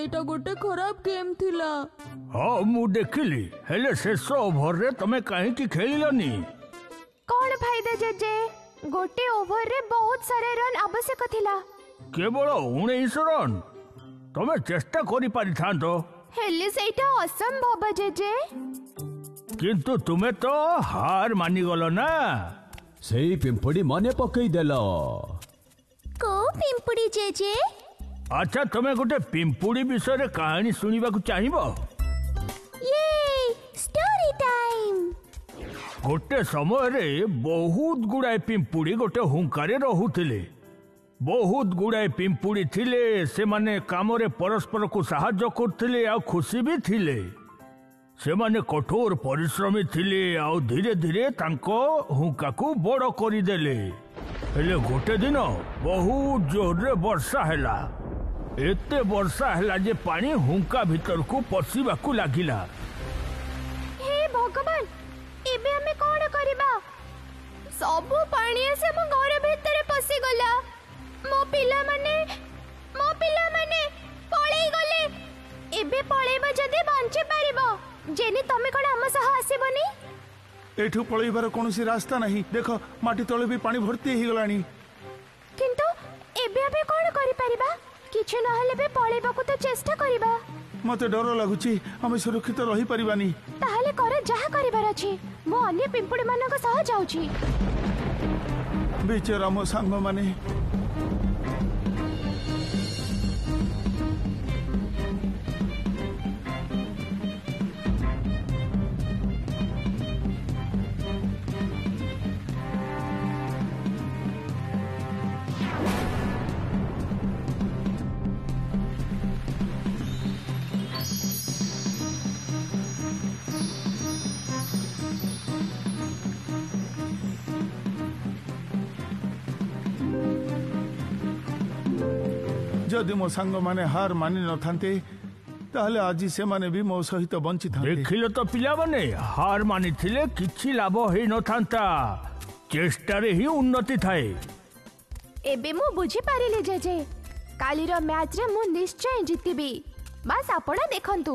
ସେଇଟା ଗୋଟେ ଖରାପ ଗେମ୍ ଥିଲା। ହଁ, ମୁଁ ଦେଖିଲି। ହେଲେ ଶେଷ ଓଭରରେ ତମେ କାହିଁକି ଖେଳିଲନି? କଣ ଫାଇଦା ଜେଜେ, ଗୋଟେ ଓଭରରେ ବହୁତ ସାରା ରନ୍ ଆବଶ୍ୟକ ଥିଲା। କେବଳ 19 ରନ୍? ତମେ ଚେଷ୍ଟା କରିପାରିଥାନ୍ତ। ହେଲେ ସେଇଟା ଅସମ୍ଭବ ଜେଜେ। କିନ୍ତୁ ତୁମେ ତ ହାର ମାନିଗଲ ନା। ସେଇ ପିମ୍ପୁଡ଼ି ମନେ ପକେଇଦେଲ। କୋଉ ପିମ୍ପୁଡ଼ି ଜେଜେ? ଆଚ୍ଛା, ତମେ ଗୋଟେ ପିମ୍ପୁଡ଼ି ବିଷୟରେ କାହାଣୀ ଶୁଣିବାକୁ ଚାହିଁବ? Story time. ଗୋଟେ ସମୟରେ ବହୁତ ଗୁଡ଼ାଏ ପିମ୍ପୁଡ଼ି ଗୋଟେ ହୁଙ୍କାରେ ରହୁଥିଲେ। ବହୁତ ଗୁଡ଼ାଏ ପିମ୍ପୁଡ଼ି ଥିଲେ। ସେମାନେ କାମରେ ପରସ୍ପରକୁ ସାହାଯ୍ୟ କରୁଥିଲେ ଆଉ ଖୁସି ବି ଥିଲେ। ସେମାନେ କଠୋର ପରିଶ୍ରମୀ ଥିଲେ ଆଉ ଧୀରେ ଧୀରେ ତାଙ୍କ ହୁଙ୍କାକୁ ବଡ଼ କରିଦେଲେ। ହେଲେ ଗୋଟେ ଦିନ ବହୁତ ଜୋରରେ ବର୍ଷା ହେଲା। ଏତେ ବର୍ଷା ହେଲା ଯେ ପାଣି ହୁଙ୍କା ଭିତରକୁ ପଶିବାକୁ ଲାଗିଲା। ହେ ଭଗବାନ, ଏବେ ଆମେ କଣ କରିବା? ସବୁ ପାଣି ଆସି ଆମ ଘର ଭିତରେ ପଶିଗଲା। ମୋ ପିଲାମାନେ, ମୋ ପିଲାମାନେ ପଳେଇ ଗଲେ। ଏବେ ପଳେଇବ ଯଦି ବଞ୍ଚି ପାରିବ। ଜେନି, ତମେ କଣ ଆମ ସହ ଆସିବନି? ଏଠୁ ପଳେଇବାର କୌଣସି ରାସ୍ତା ନାହିଁ। ଦେଖ, ମାଟି ତଳେ ବି ପାଣି ଭର୍ତ୍ତି ହେଇଗଲାଣି। କିନ୍ତୁ ଏବେ ଆମେ କଣ କରିପାରିବା? କିଛି ନହେଲେ ବି ପଳେଇବାକୁ ତ ଚେଷ୍ଟା କରିବା। ମତେ ଡର ଲାଗୁଛି, ଆମେ ସୁରକ୍ଷିତ ରହିପାରିବାନି। ତାହେଲେ କର ଯାହା କରିବାର ଅଛି। ମୁଁ ଅନ୍ୟ ପିମ୍ପୁଡ଼ି ମାନଙ୍କ ସହ ଯାଉଛି। ବିଚରା ମୋ ସାଙ୍ଗମାନେ। ଯଦି ମୋ ସାଙ୍ଗମାନେ ହାର ମାନି ନଥାନ୍ତେ, ତାହେଲେ ଆଜି ସେମାନେ ବି ମୋ ସହିତ ବଞ୍ଚିଥାନ୍ତେ। ଦେଖିଲ ତ ପିଲାମାନେ, ହାର ମାନିଥିଲେ କିଛି ଲାଭ ହେଇନଥାନ୍ତା। ଚେଷ୍ଟାରେ ହିଁ ଉନ୍ନତି ଥାଏ। ଏବେ ମୁଁ ବୁଝିପାରିଲି ଜେଜେ, କାଲିର ମ୍ୟାଚରେ ମୁଁ ନିଶ୍ଚୟ ଜିତିବି। ବାସ୍ ଆପଣ ଦେଖନ୍ତୁ।